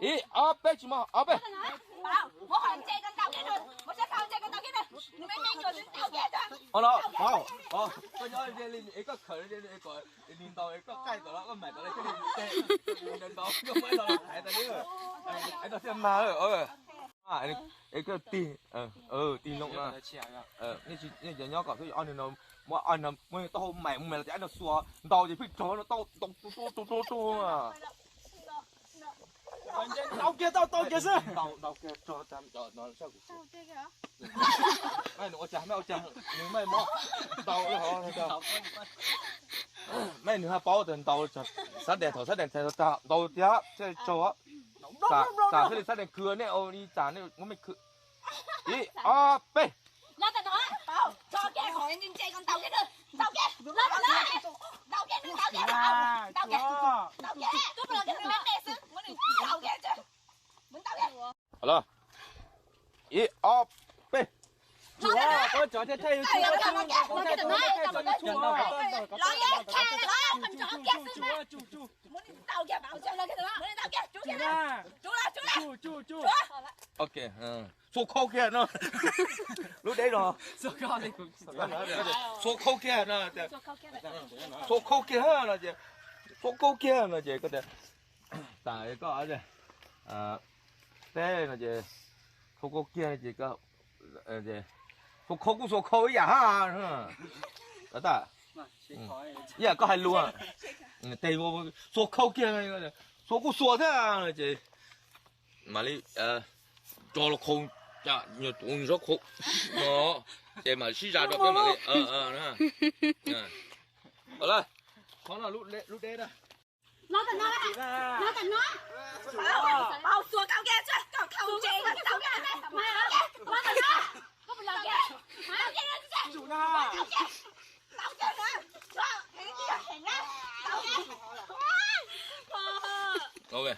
Ib ob peb, tsis maj, ob peb. Ov no, koj nyob es koj khaws kom nws ntaus, koj qaij tom no koj mam tom no, ntaus koj muab no thaiv tas li, es no thiaj mag. Es koj tig, tig loo no. Nej cov nyob kom xwb, ob no muab, muab taub hau mais mus mas los tias no xuas ntaus ces pheej raug no tau, tau, tau, tau, tau. Ntaus kiag, tau, tau kiag xwb. Ntaus kiag, tso, nws ua cas, nws ua cas, nws mob, ntaus, nws ho paub tias ntaus, xab dees thaum xab dees txhais tau ntaus tiag thiaj raug. Tam thiaj li xab dees khw, nej ua li cas nej muab me khw. Ib ob peb. Ib ob peb. Ok, xuas khau kiag no. Lub deb no. Xuas khau kiag no. Xuas khau kiag no ces, xuas khau kiag no ces koj tias, tas koj, peb no ces, xuas khau kiag no ces, xuas khau kuj xuas khau ib yam hab. Ib yam koj hais lus, tes xuas khau kiag, xuas kuj xuas thiab no ces mam li tso los khau, nyuag tus zaub khau no, ces mam sib zam rau peb mam li. Qhov no lub deb na. Ok.